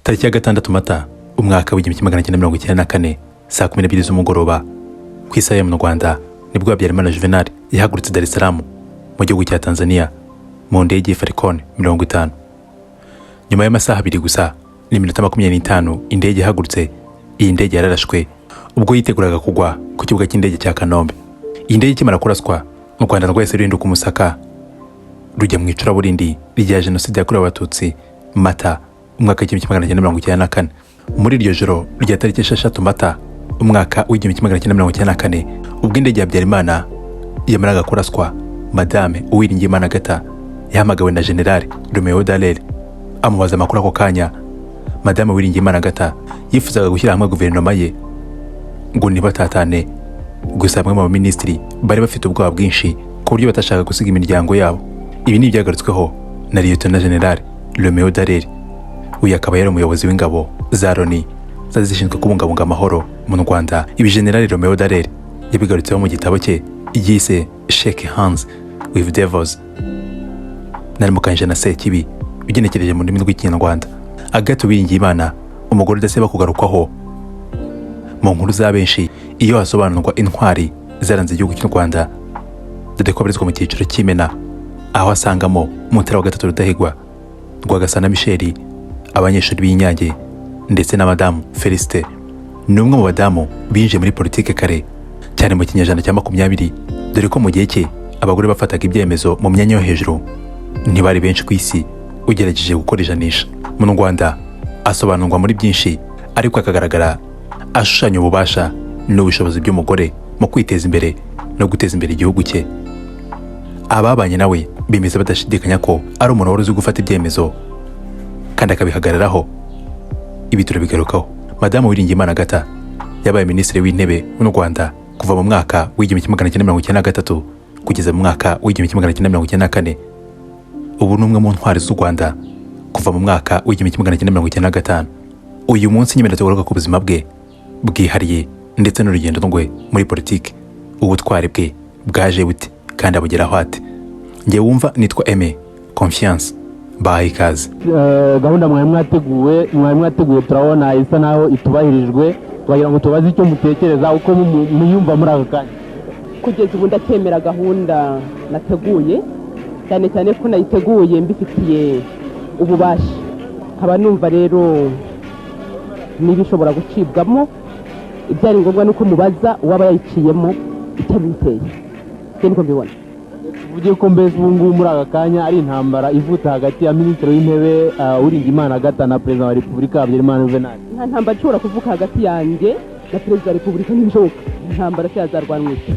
Tariki ya 6 Mata, umwaka w'1994, saa 12 z'umugoroba ku isaha yo mu Rwanda, nibwo Habyarimana Juvenal yahagurutse Dar es Salaam mu gihugu cya Tanzania mu ndege Falcon 50. Nyuma y'amasaha 2 gusa n'iminota 25 indege ihagurutse, iyi ndege yararashwe ubwo yiteguraga kugwa ku kibuga cy'indege cya Kanombe. Iyi ndege ikimara kuraswa, u Rwanda rwahise ruhinduka umusaka, rujya mu icuraburindi rya Jenoside yakorewe Abatutsi, Mata, umwaka w'1994. Muri iryo joro rya tariki 6 Mata, umwaka w'1994, ubwo indege ya Habyarimana yamaraga kuraswa, Madame Uwiringiyimana Agatha yahamagawe na General Romeo Dallaire amubaza amakuru. Ako kanya Madame Uwiringiyimana Agatha yifuzaga gushyira hamwe guverinoma ye ngo ntibatatane. Gusa bamwe mu baminisitiri bari bafite ubwoba bwinshi ku buryo batashaka gusiga imiryango yabo. Ibi ni ibyagarutsweho na Lieutenant General Romeo Dallaire. Uyu akaba yari umuyobozi w'ingabo za Loni zari zishinzwe kubungabunga amahoro mu Rwanda. Ibi General Romeo Dallaire yabigarutseho mu gitabo cye yise Shake Hands with Devils, Naramukanyije na Sekibi, ugenekereje mu rurimi rw'Ikinyarwanda. Agathe Uwiringiyimana, umugore udasiba kugarukwaho mu nkuru za benshi iyo hasobanurwa intwari zaranze igihugu cy'u Rwanda, dore ko abarizwa mu cyiciro cy'Imena, aho asangamo Mutara wa Gatatu Rudahigwa, Rwagasana Michel, abanyeshuri b'Inyange ndetse na Madamu Felicite. Ni umwe mu badamu binjiye muri politike kare cyane mu kinyejana cya 20, dore ko mu gihe cye abagore bafataga ibyemezo mu myanya yo hejuru ntibari benshi ku isi ugerageje gukora ijanisha. Mu Rwanda asobanurwa muri byinshi, ariko akagaragara ashushanya ububasha n'ubushobozi by'umugore mu kwiteza imbere no guteza imbere igihugu cye. Ababanye nawe bemeza badashidikanya ko ari umuntu wari uzi gufata ibyemezo kandi akabihagararaho. Ibi turabigarukaho. Madamu Uwiringiyimana Agatha yabaye Minisitiri w'Intebe w'u Rwanda kuva mu mwaka w'1993 kugeza mu mwaka w'1994. Ubu ni umwe mu ntwari z'u Rwanda kuva mu mwaka w'1995. Uyu munsi nyine tugaruka ku buzima bwe bwihariye ndetse n'urugendo rwe muri politiki. Ubutwari bwe bwaje bute kandi abugeraho ate? Njye wumva nitwa Aime Confiance, bahaye ikaze. Gahunda mwari mwateguye turabona isa naho itubahirijwe. Twagira ngo tubaze icyo mutekereza, uko muyumva muri aka kanya. Kugeza ubu ndacyemera gahunda nateguye, cyane cyane ko nayiteguye mbifitiye ububasha. Nkaba numva rero niba ishobora gucibwamo, ibyari ngombwa ni uko mubaza uwaba yayiciyemo icyo bimuteye. Njye niko mbibona. Tuvuge ko mbese ubu ngubu muri aka kanya ari intambara ivutse hagati ya Minisitiri w'Intebe Uwiringiyimana Agatha na Perezida wa Repubulika Habyarimana Juvenal? Nta ntambara ishobora kuvuka hagati yanjye na Perezida wa Repubulika, ntibishoboka. Intambara se yazarwanwa iki?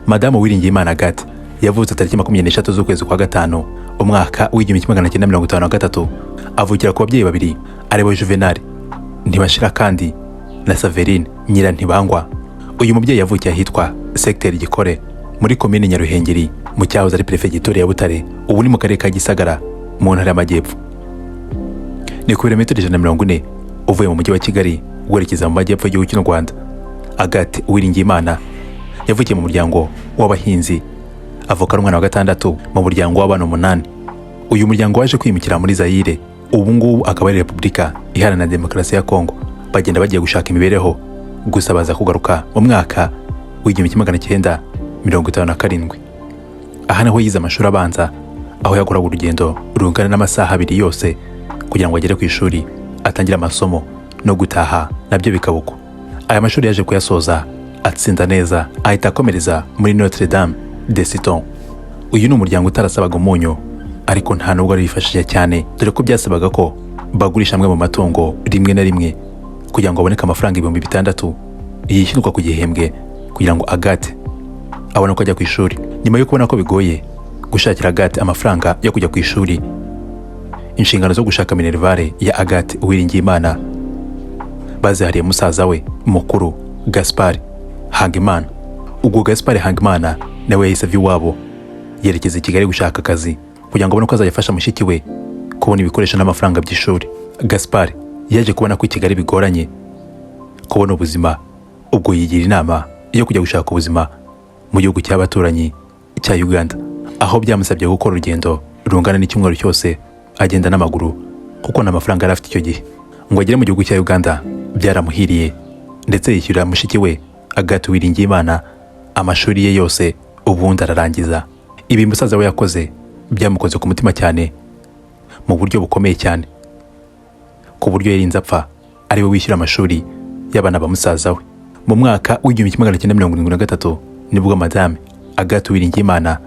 Madamu Uwiringiyimana Agathe yavutse tariki 23 z'ukwezi kwa gatanu, umwaka w'1953. Avukira ku babyeyi babiri, aribo Juvenal Ntibashira kandi na Saverine Nyirantibangwa. Uyu mubyeyi yavukiye ahitwa Segiteri Gikore muri Komini Nyaruhengeri, mu cyahoze ari Perefegitura ya Butare, ubu ni mu Karere ka Gisagara mu Ntara y'Amajyepfo. Ni ku birometero 140 uvuye mu Mujyi wa Kigali werekeza mu majyepfo y'igihugu cy'u Rwanda. Agathe Uwiringiyimana yavukiye mu muryango w'abahinzi, avuka ari umwana wa gatandatu mu muryango w'abana umunani. Uyu muryango waje kwimukira muri Zayire, ubu ngubu akaba ari Repubulika Iharanira Demokarasi ya Kongo. Bagenda bagiye gushaka imibereho, gusa baza kugaruka mu mwaka w'1957. Aha niho yize amashuri abanza, aho yakoraga urugendo rungana n'amasaha 2 yose kugira ngo agere ku ishuri atangire amasomo, no gutaha nabyo bikaba uko. Aya mashuri yaje kuyasoza atsinda neza, ahita akomereza muri Notre Dame de Citeaux. Uyu ni umuryango utarasabaga umunyu, ariko nta nubwo wifashije cyane, dore ko byasabaga ko bagurisha amwe mu matungo rimwe na rimwe kugira ngo haboneke amafaranga 6000 yishyurwa ku gihembwe kugira ngo Agathe abone uko ajya ku ishuri. Nyuma yo kubona ko bigoye gushakira Agathe amafaranga yo kujya ku ishuri, inshingano zo gushaka minerval ya Agathe Uwiringiyimana bazihariye musaza we mukuru Gaspard Hangimana. Ubwo Gaspard Hangimana nawe yahise ava iwabo yerekeza i Kigali gushaka akazi kugira ngo abone uko azajya afasha mushiki we kubona ibikoresho n'amafaranga by'ishuri. Gaspard yaje kubona ko i Kigali bigoranye kubona ubuzima, ubwo yigira inama yo kujya gushaka ubuzima mu gihugu cy'abaturanyi cya Uganda, aho byamusabye gukora urugendo rungana n'icyumweru cyose agenda n'amaguru. kuko nta mafaranga yari afite icyo gihe. Ngo agere mu gihugu cya Uganda byaramuhiriye, ndetse yishyurira mushiki we Agathe Uwiringiyimana amashuri ye yose, ubundi ararangiza. Ibi musaza we yakoze byamukoze ku mutima cyane mu buryo bukomeye cyane, ku buryo yarinze apfa ari we wishyura amashuri y'abana ba musaza we. Mu mwaka w'1973 nibwo Madame Agathe Uwiringiyimana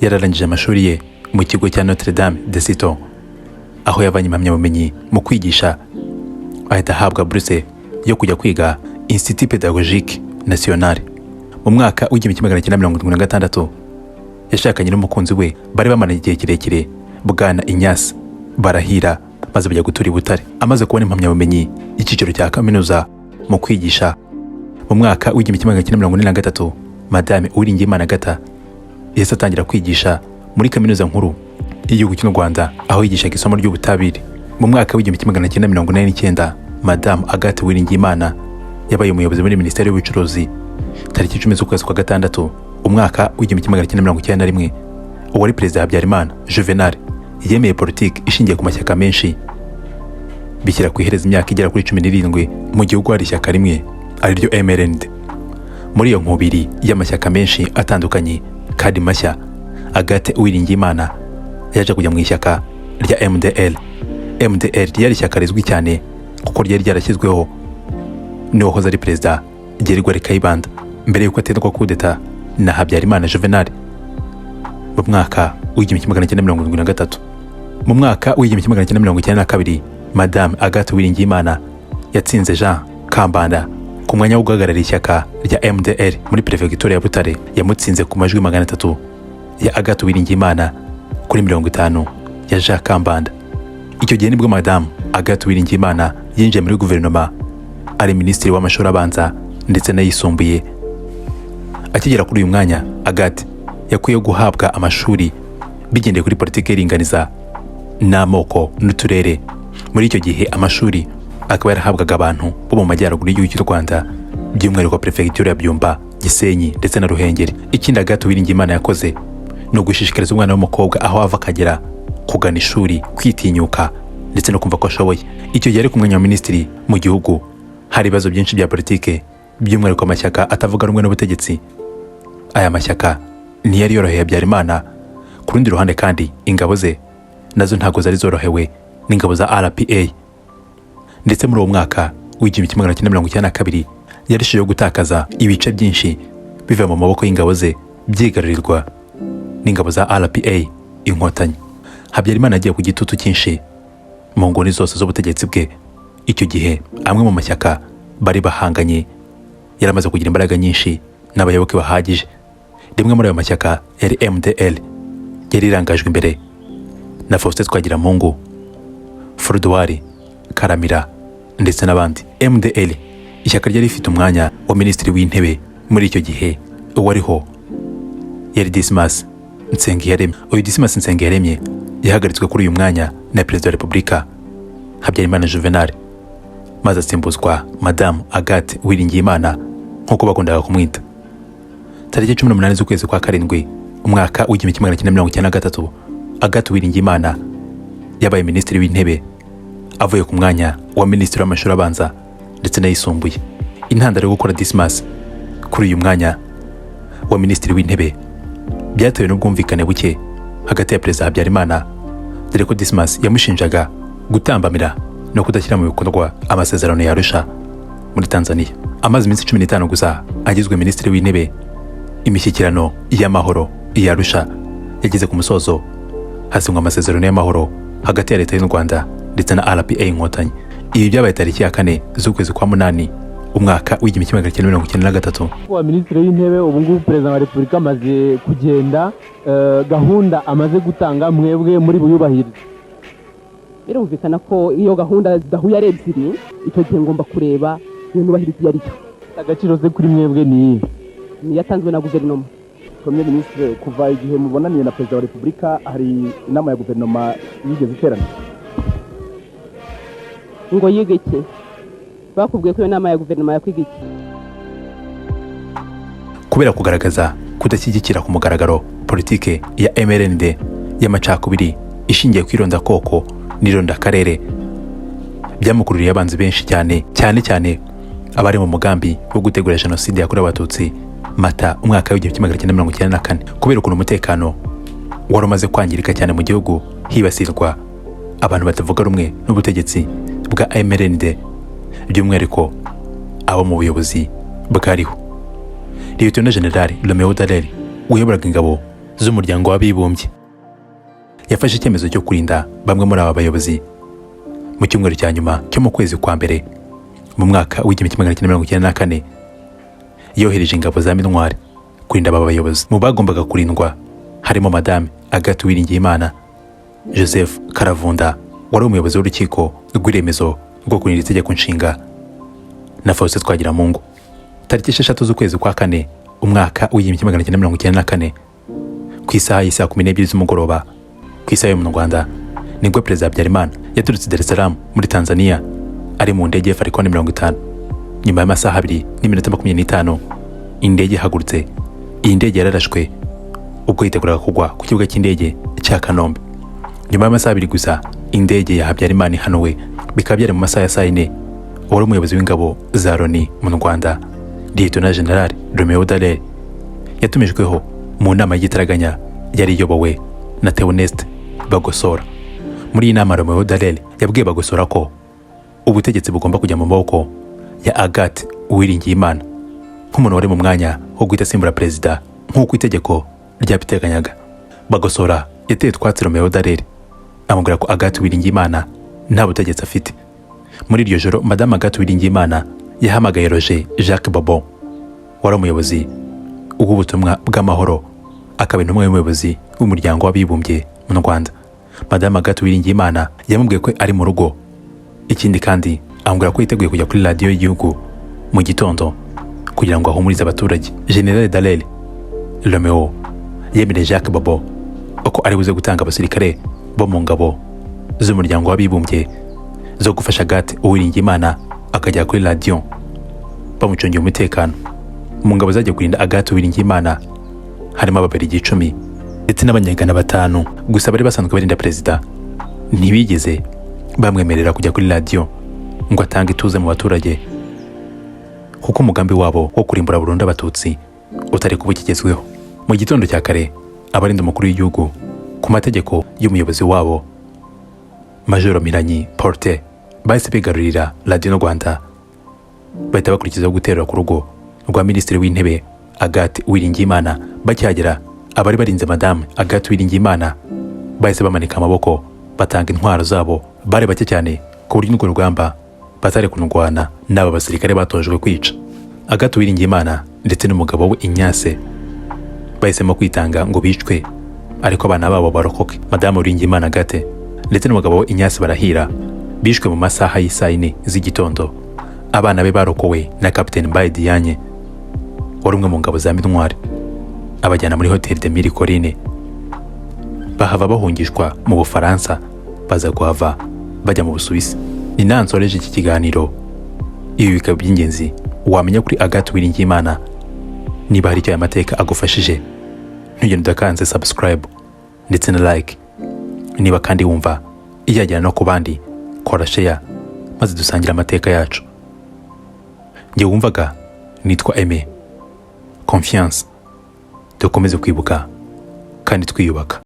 yararangije amashuri ye mu kigo cya Notre Dame de Citeaux, aho yavanye impamyabumenyi mu kwigisha, ahita ahabwa buruse yo kujya kwiga Institut Pédagogique National. Mu mwaka w'1976 yashakanye n'umukunzi we bari bamaranye igihe kirekire, Bwana Ignace Barahira, maze bajya gutura i Butare. Amaze kubona impamyabumenyi y'icyiciro cya kaminuza mu kwigisha mu mwaka w'1943, Madame Uwiringiyimana Agatha yahise atangira kwigisha muri Kaminuza Nkuru y'Igihugu cy'u Rwanda, aho yigishaga isomo ry'ubutabire. Mu mwaka w'1989 Madamu Agathe Uwiringiyimana yabaye umuyobozi muri Minisiteri y'Ubucuruzi. Tariki 10 z'ukwezi kwa gatandatu umwaka w'1991, uwari Perezida Habyarimana Juvenal yemeye politiki ishingiye ku mashyaka menshi, bishyira ku iherezo imyaka igera kuri 17 mu gihugu hari ishyaka rimwe, ariryo MRND. Muri iyo nkubiri y'amashyaka menshi atandukanye kandi mashya, Agathe Uwiringiyimana yaje kujya mu ishyaka rya MDR. MDR ryari ishyaka rizwi cyane kuko ryari ryarashyizweho n'uwahoze ari Perezida Grégoire Kayibanda mbere y'uko aterwa kudeta na Habyarimana Juvenal mu mwaka w'1973. Mu mwaka w'1992 Madame Agathe Uwiringiyimana yatsinze Jean Kambanda ku mwanya wo guhagararira ishyaka rya MDR muri Perefegitura ya Butare. Yamutsinze ku majwi 300 ya Agathe Uwiringiyimana kuri 50 ya Jean Kambanda. Icyo gihe nibwo Madamu Agathe Uwiringiyimana yinjiye muri guverinoma ari Minisitiri w'Amashuri Abanza ndetse n'Ayisumbuye. Akigera kuri uyu mwanya, Agathe yakwiye guhabwa amashuri bigendeye kuri politiki y'iringaniza n'amoko n'uturere. Muri icyo gihe amashuri akaba yarahabwaga abantu bo mu majyaruguru y'igihugu cy'u Rwanda, by'umwihariko Perefegitura ya Byumba, Gisenyi ndetse na Ruhengeri. Ikindi Agathe Uwiringiyimana yakoze ni ugushishikariza umwana w'umukobwa aho ava akagera kugana ishuri, kwitinyuka ndetse no kumva ko ashoboye. Icyo gihe ari ku mwanya wa minisitiri, mu gihugu hari ibibazo byinshi bya politike, by'umwihariko amashyaka atavuga rumwe n'ubutegetsi. Aya mashyaka ntiyari yoroheye Habyarimana. Ku rundi ruhande kandi, ingabo ze nazo ntabwo zari zorohewe n'ingabo za RPA, ndetse muri uwo mwaka w'1992 yarushijeho gutakaza ibice byinshi biva mu maboko y'ingabo ze, byigarurirwa n'ingabo za RPA Inkotanyi. Habyarimana yagiye ku gitutu cyinshi mu nguni zose z'ubutegetsi bwe. Icyo gihe amwe mu mashyaka bari bahanganye yaramaze kugira imbaraga nyinshi n'abayoboke bahagije. Rimwe muri ayo mashyaka yari MDR, yari irangajwe imbere na Faustin Twagiramungu, Froduard Karamira ndetse n'abandi. MDR, ishyaka ryari rifite umwanya wa Minisitiri w'Intebe muri icyo gihe, uwariho yari Dismas Nsengiyaremye. Uyu Dismas Nsengiyaremye yahagaritswe kuri uyu mwanya na Perezida wa Repubulika Habyarimana Juvenal, maze asimbuzwa Madamu Agathe Uwiringiyimana nk'uko bakundaga kumwita. Tariki 18 z'ukwezi kwa karindwi umwaka w'1993, Agathe Uwiringiyimana yabaye Minisitiri w'Intebe, avuye ku mwanya wa Minisitiri w'Amashuri Abanza ndetse n'Ayisumbuye. Intandaro yo gukora Dismas kuri uyu mwanya wa Minisitiri w'Intebe byatewe n'ubwumvikane buke hagati ya Perezida Habyarimana, dore ko Dismas yamushinjaga gutambamira no kudashyira mu bikorwa amasezerano ya Arusha muri Tanzania. Amaze iminsi 15 gusa agizwe Minisitiri w'Intebe, imishyikirano y'amahoro ya Arusha yageze ku musozo, hasinywa amasezerano y'amahoro hagati ya Leta y'u Rwanda ndetse na RPA Inkotanyi. Ibi byabaye tariki ya 4 z'ukwezi kwa munani umwaka w'1993. Wa Minisitiri w'Intebe, ubu ngubu Perezida wa Repubulika amaze kugenda, gahunda amaze gutanga mwebwe muri buyubahirize? Birumvikana ko iyo gahunda zidahuye ari ebyiri, icyo gihe ngomba kureba iyo nubahiriza iyo ari yo. Agaciro se kuri mwebwe ni iyihe? Ni iyatanzwe na guverinoma. Premier Ministre, kuva igihe mubonaniye na Perezida wa Repubulika, hari inama ya guverinoma yigeze iterana? Ngo yige iki? Bakubwiye ko iyo nama ya guverinoma yakwiga iki? Kubera kugaragaza kudashyigikira ku mugaragaro politike ya MRND y'amacakubiri ishingiye ku irondakoko n'irondakarere. Byamukururiye abanzi benshi cyane, cyane cyane abari mu mugambi wo gutegura Jenoside yakorewe Abatutsi Mata umwaka w'1994. Kubera ukuntu umutekano wari umaze kwangirika cyane mu gihugu, hibasirwa abantu batavuga rumwe n'ubutegetsi bwa MRND, by'umwihariko abo mu buyobozi bwariho, Liyetona General Romeo Dallaire wayoboraga ingabo z'Umuryango w'Abibumbye yafashe icyemezo cyo kurinda bamwe muri aba bayobozi. Mu cyumweru cya nyuma cyo mu kwezi kwa mbere mu mwaka w'1994, yohereje ingabo za MINUAR kurinda aba bayobozi. Mu bagombaga kurindwa harimo Madame Agathe Uwiringiyimana, Joseph Karavunda wari umuyobozi w'Urukiko rw'Iremezo rwo kurinda Itegeko Nshinga, na Faustin Twagiramungu. Tariki 6 z'ukwezi kwa kane umwaka w'1994, ku isaha y'isaa 12 z'umugoroba ku isaha yo mu Rwanda, nibwo Perezida Habyarimana yaturutse Dar es Salaam muri Tanzania ari mu ndege ya Falcon 50. Nyuma y'amasaha 2 n'iminota 25 indege ihagurutse, iyi ndege yararashwe ubwo yiteguraga kugwa ku kibuga cy'indege cya Kanombe. Nyuma y'amasaha 2 gusa indege ya Habyarimana ihanuwe, bikaba byari mu masaha ya saa 4, uwari umuyobozi w'ingabo za Loni mu Rwanda, Liyetona General Romeo Dallaire, yatumijweho mu nama y'igitaraganya yari iyobowe na Theoneste Bagosora. Muri iyi nama, Romeo Dallaire yabwiye Bagosora ko ubutegetsi bugomba kujya mu maboko ya Agathe Uwiringiyimana nk'umuntu wari mu mwanya wo guhita asimbura perezida nk'uko itegeko ryabiteganyaga. Bagosora yateye utwatsi Romeo Dallaire, amubwira ko Agathe Uwiringiyimana nta butegetsi afite. Muri iryo joro, Madame Agathe Uwiringiyimana yahamagaye Roger Jacques Bobon wari umuyobozi w'ubutumwa bw'amahoro akaba intumwa y'umuyobozi w'Umuryango w'Abibumbye mu Rwanda. Madame Agathe Uwiringiyimana yamubwiye ko ari mu rugo, ikindi kandi amubwira ko yiteguye kujya kuri radiyo y'igihugu mu gitondo kugira ngo ahumurize abaturage. General Dallaire Romeo yemereye Jacques Bobo ko ari buze gutanga abasirikare bo mu ngabo z'Umuryango w'Abibumbye zo gufasha Agathe Uwiringiyimana akajya kuri radiyo bamucungiye umutekano. Mu ngabo zagiye kurinda Agathe Uwiringiyimana harimo Ababiligi 10 ndetse n'Abanyagana batanu. Gusa bari basanzwe barinda perezida ntibigeze bamwemerera kujya kuri radiyo ngo atange ituze mu baturage, kuko umugambi wabo wo kurimbura burundu Abatutsi utari kuba ukigezweho. Mu gitondo cya kare, abarinda umukuru w'igihugu ku mategeko y'umuyobozi wabo Majoro Miranyi Porte bahise bigarurira Radiyo Rwanda, bahita bakurikizaho guterera ku rugo rwa Minisitiri w'Intebe Agathe Uwiringiyimana. Bakihagera, abari barinze Madamu Agathe Uwiringiyimana bahise bamanika amaboko, batanga intwaro zabo. Bari bake cyane ku buryo urwo rugamba batari kurwana n'aba basirikare batojwe kwica. Agathe Uwiringiyimana ndetse n'umugabo we Ignace bahisemo kwitanga ngo bicwe, ariko abana babo barokoke. Madamu Uwiringiyimana Agathe ndetse n'umugabo we Ignace Barahira bishwe mu masaha y'isaa 4 z'igitondo. Abana be barokowe na Kapiteni Mbaye Diagne wari umwe mu ngabo za MINUAR, abajyana muri Hôtel des Mille Collines, bahava bahungishwa mu Bufaransa, baza kuhava bajya mu Busuwisi. Ni naho nsoreje iki kiganiro. Ibi bikaba iby'ingenzi wamenya kuri Agathe Uwiringiyimana. Niba hari icyo aya mateka agufashije, ntugende udakanze subscribe ndetse na like. Niba kandi wumva iyagera no ku bandi, kora share maze dusangire amateka yacu. Njye wumvaga nitwa Aime Confiance. Dukomeze kwibuka kandi twiyubaka.